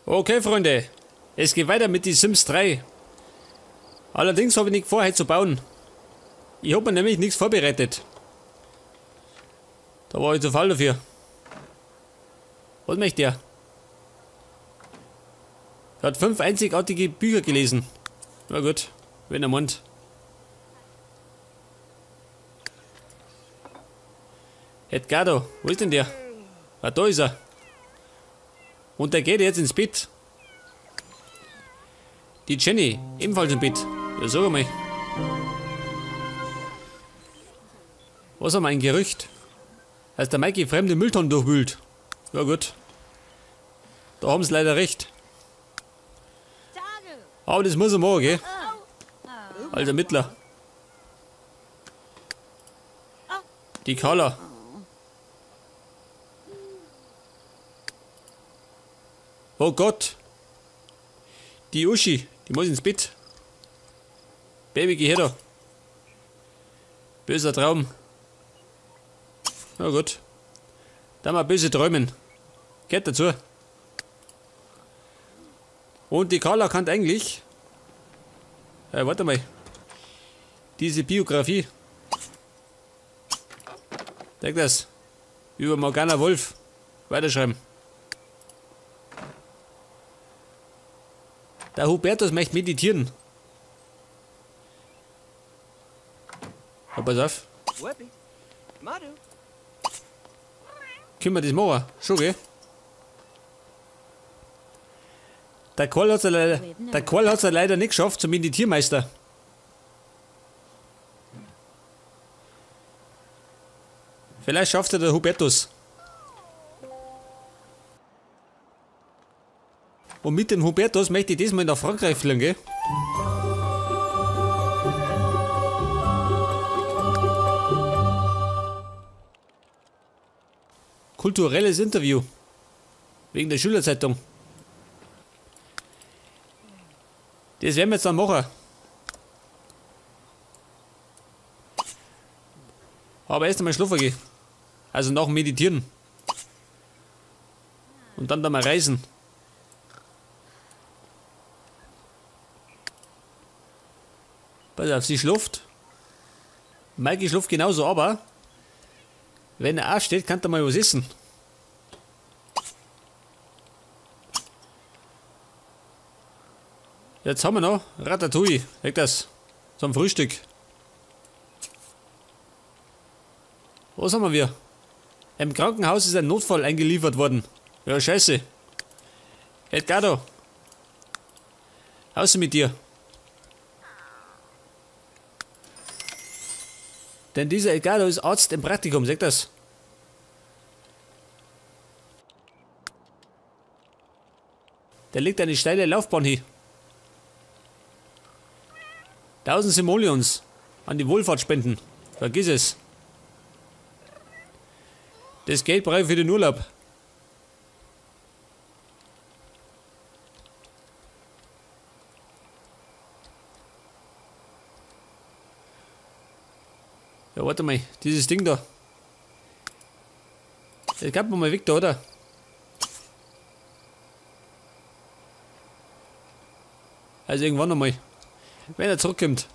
Okay, Freunde, es geht weiter mit die Sims 3. Allerdings habe ich nicht vor, heute zu bauen. Ich habe mir nämlich nichts vorbereitet. Da war ich zu faul dafür. Was möchte er? Er hat 5 einzigartige Bücher gelesen. Na gut, wenn er meint. Edgardo, wo ist denn der? Ah, da ist er. Und der geht jetzt ins Bett. Die Jenny, ebenfalls im Bett. Ja, sag mal. Was haben wir? Ein Gerücht? Dass der Mikey fremde Mülltonnen durchwühlt. Ja gut. Da haben sie leider recht. Aber das muss er machen, gell? Alter Mittler. Die Carla. Oh Gott. Die Uschi, die muss ins Bett. Baby, geh her da. Böser Traum. Na gut. Da mal böse träumen. Geht dazu. Und die Carla kann eigentlich... warte mal. Diese Biografie. Denk das. Über Morgana Wolf. Weiterschreiben. Der Hubertus möchte meditieren. Ja, pass auf. Können wir das machen? Schon, gell? Der Karl hat's ja leider nicht geschafft zum Meditiermeister. Vielleicht schafft er der Hubertus. Und mit dem Hubertus möchte ich diesmal nach Frankreich fliegen, gell? Kulturelles Interview. Wegen der Schülerzeitung. Das werden wir jetzt dann machen. Aber erst einmal schlafen gehen. Also nach dem Meditieren. Und dann da mal reisen. Pass auf, sie schläft. Mikey schläft genauso, aber wenn er aufsteht, kann er mal was essen. Jetzt haben wir noch Ratatouille. Weg das. Zum Frühstück. Was haben wir? Im Krankenhaus ist ein Notfall eingeliefert worden. Ja, scheiße. Edgardo. Außer mit dir. Denn dieser Edgardo ist Arzt im Praktikum, sagt das. Der legt eine steile Laufbahn hin. 1000 Simoleons an die Wohlfahrt spenden. Vergiss es. Das Geld brauche ich für den Urlaub. Ja, warte mal, dieses Ding da. Das gab man mal weg da, oder? Also irgendwann nochmal. Wenn er zurückkommt.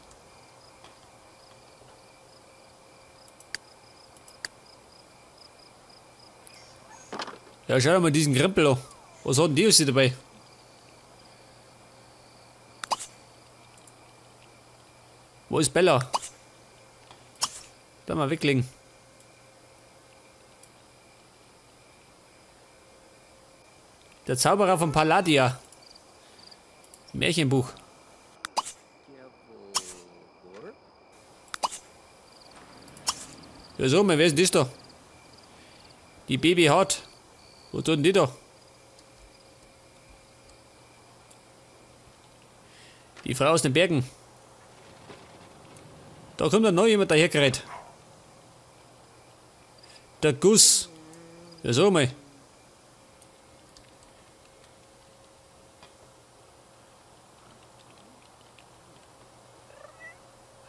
Ja, schau dir mal diesen Krempel an. Was hat denn die alles dabei? Wo ist Bella? Da mal weglegen. Der Zauberer von Palladia. Märchenbuch. Ja so, wer ist denn das da? Die Baby hat. Wo tut denn die da? Die Frau aus den Bergen. Da kommt dann noch jemand dahergerannt. Der Guss. Ja, so mal.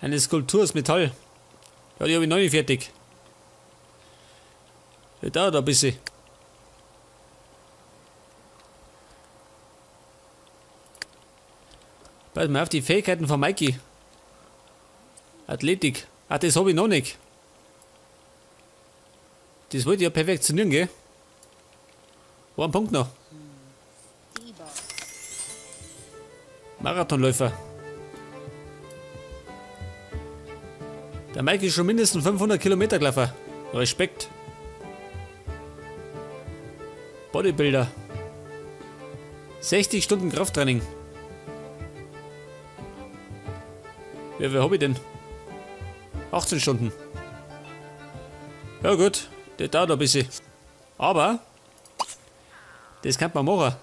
Eine Skulptur aus Metall. Ja, die habe ich noch nicht fertig. Ja, dauert ein bisschen. Pass mal auf die Fähigkeiten von Mikey. Athletik. Ah, das habe ich noch nicht. Das wollte ich ja perfektionieren, gell? Ein Punkt noch. Marathonläufer. Der Mike ist schon mindestens 500 Kilometer gelaufen. Respekt. Bodybuilder. 60 Stunden Krafttraining. Wie viel hab ich denn? 18 Stunden. Ja gut, das dauert ein bisschen. Aber das kann man machen.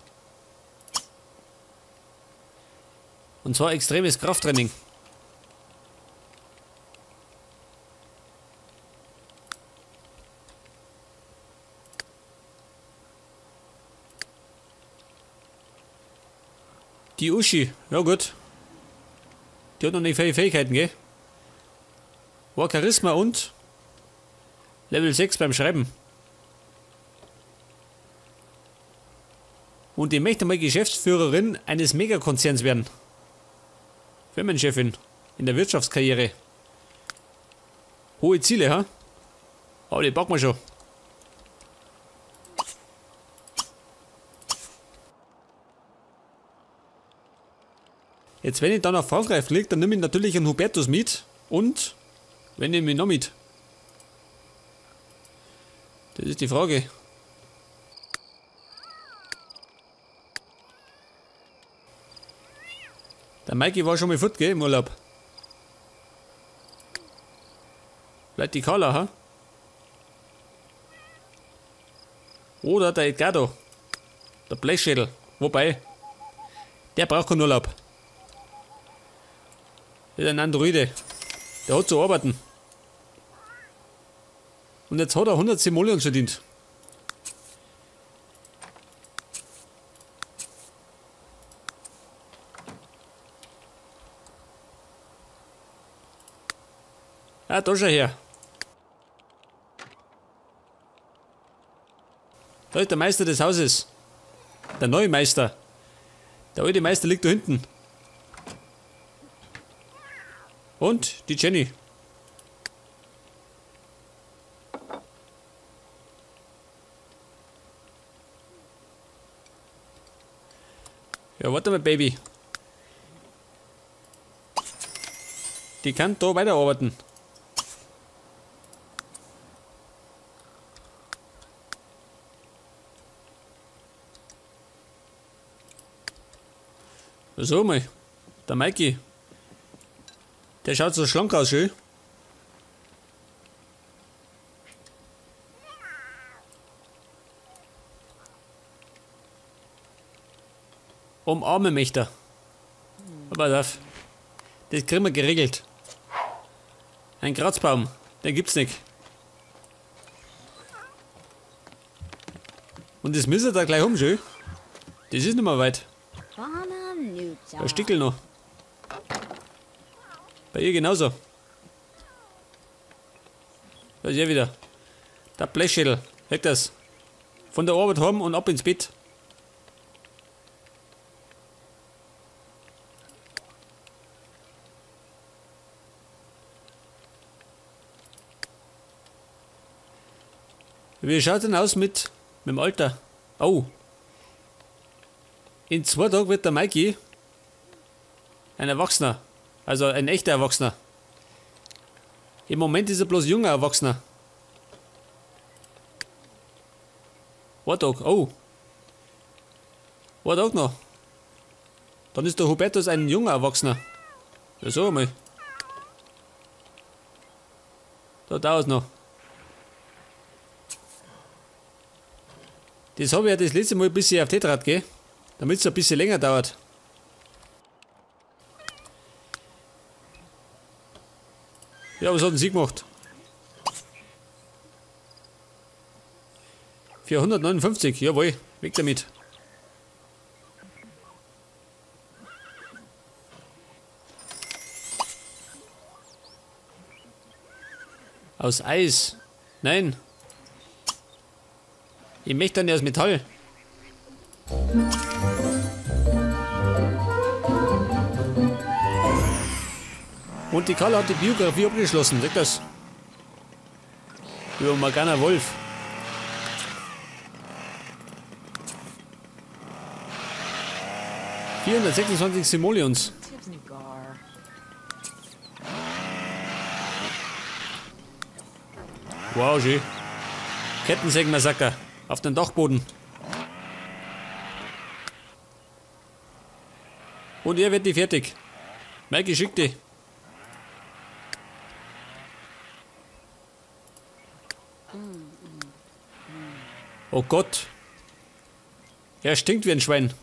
Und zwar extremes Krafttraining. Die Uschi, ja gut. Die hat noch nicht viele Fähigkeiten, gell? War Charisma und Level 6 beim Schreiben. Und die möchte mal Geschäftsführerin eines Megakonzerns werden. Firmenchefin in der Wirtschaftskarriere. Hohe Ziele, ha? Aber die packen wir schon. Jetzt, wenn ich dann nach Frankreich fliege, dann nehme ich natürlich einen Hubertus mit. Und wenn nehme ich noch mit? Das ist die Frage. Der Mikey war schon mal fort, gell, im Urlaub. Bleibt die Carla, ha? Oder der Edgardo. Der Blechschädel. Wobei, der braucht keinen Urlaub. Das ist ein Androide. Der hat zu arbeiten. Und jetzt hat er 100 Simoleons verdient. Ah, da schau her. Da ist der Meister des Hauses. Der neue Meister. Der alte Meister liegt da hinten. Und die Jenny. Ja, warte mal, Baby. Die kann da weiterarbeiten. So mal, der Mikey. Der schaut so schlank aus, schön. Umarme mich da. Aber das kriegen wir geregelt. Ein Kratzbaum, den gibt's nicht. Und das müssen wir da gleich um, schön. Das ist nicht mehr weit. Da Stickel noch. Bei ihr genauso. Da ist er wieder. Der Blechschädel. Weg das. Von der Arbeit heim und ab ins Bett. Wie schaut denn aus mit dem Alter? Oh. In 2 Tagen wird der Mikey ein Erwachsener. Also ein echter Erwachsener. Im Moment ist er bloß junger Erwachsener. Ein Tag, oh. Ein Tag noch. Dann ist der Hubertus ein junger Erwachsener. Ja, so einmal. Da dauert es noch. Das habe ich ja das letzte Mal ein bisschen auf Tetrad, gell? Damit es ein bisschen länger dauert. Ja, was hat denn sie gemacht? 459, jawohl, weg damit. Aus Eis. Nein. Ich möchte dann nicht aus Metall. Und die Carla hat die Biografie abgeschlossen, seht das? Über Morgana Wolf. ...426 Simoleons. Wow, schön. Kettensägen-Massaker. Auf den Dachboden. Und er wird die fertig. Mikey, schick die. Oh Gott. Er stinkt wie ein Schwein.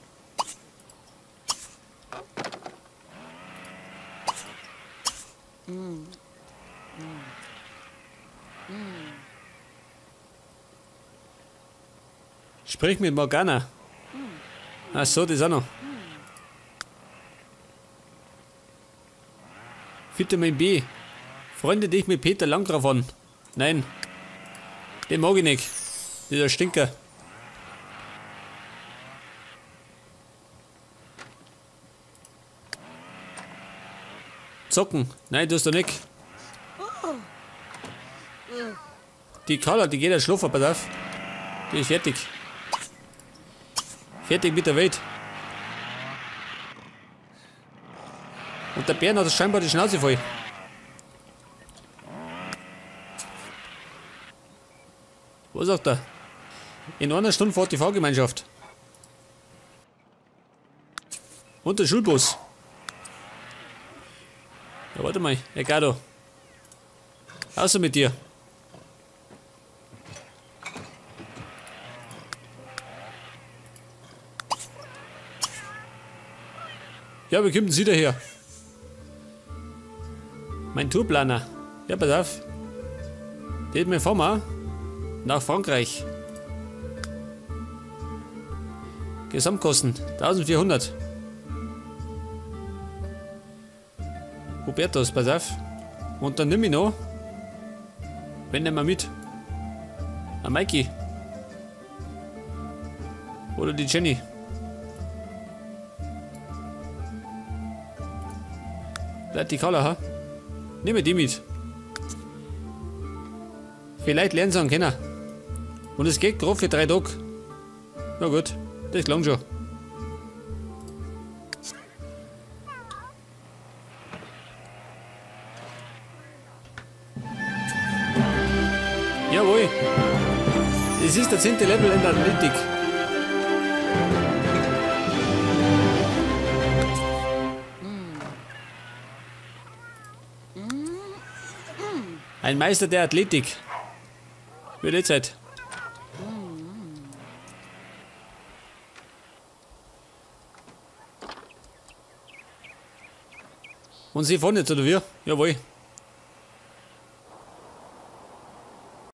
Sprich mit Morgana. Ach so, das auch noch. Vitamin B. Freunde dich mit Peter Landgraf an. Nein. Den mag ich nicht. Dieser Stinker. Zocken. Nein, das ist doch nicht. Die Carla, die geht ja schlafen, pass auf. Die ist fertig. Fertig mit der Welt. Und der Bären hat scheinbar die Schnauze voll. Was sagt er? In einer Stunde fährt die Fahrgemeinschaft. Und der Schulbus. Ja, warte mal, Ricardo. Außer mit dir. Ja, wie kommt denn sie daher? Mein Tourplaner. Ja, pass auf. Der hat mir fahren nach Frankreich. Gesamtkosten 1400. Hubertus, pass auf. Und dann nimm ich noch. Wenn nehmen wir mit. Ein Mikey. Oder die Jenny. Bleibt die Carla, ha? Nehme die mit. Vielleicht lernen sie einen kennen. Und es geht gerade für 3 Tage. Na gut, das klang schon. Jawohl. Es ist der 10. Level in der Athletik. Ein Meister der Athletik. Wird eh Zeit. Und sie fahren jetzt, oder wir? Jawohl.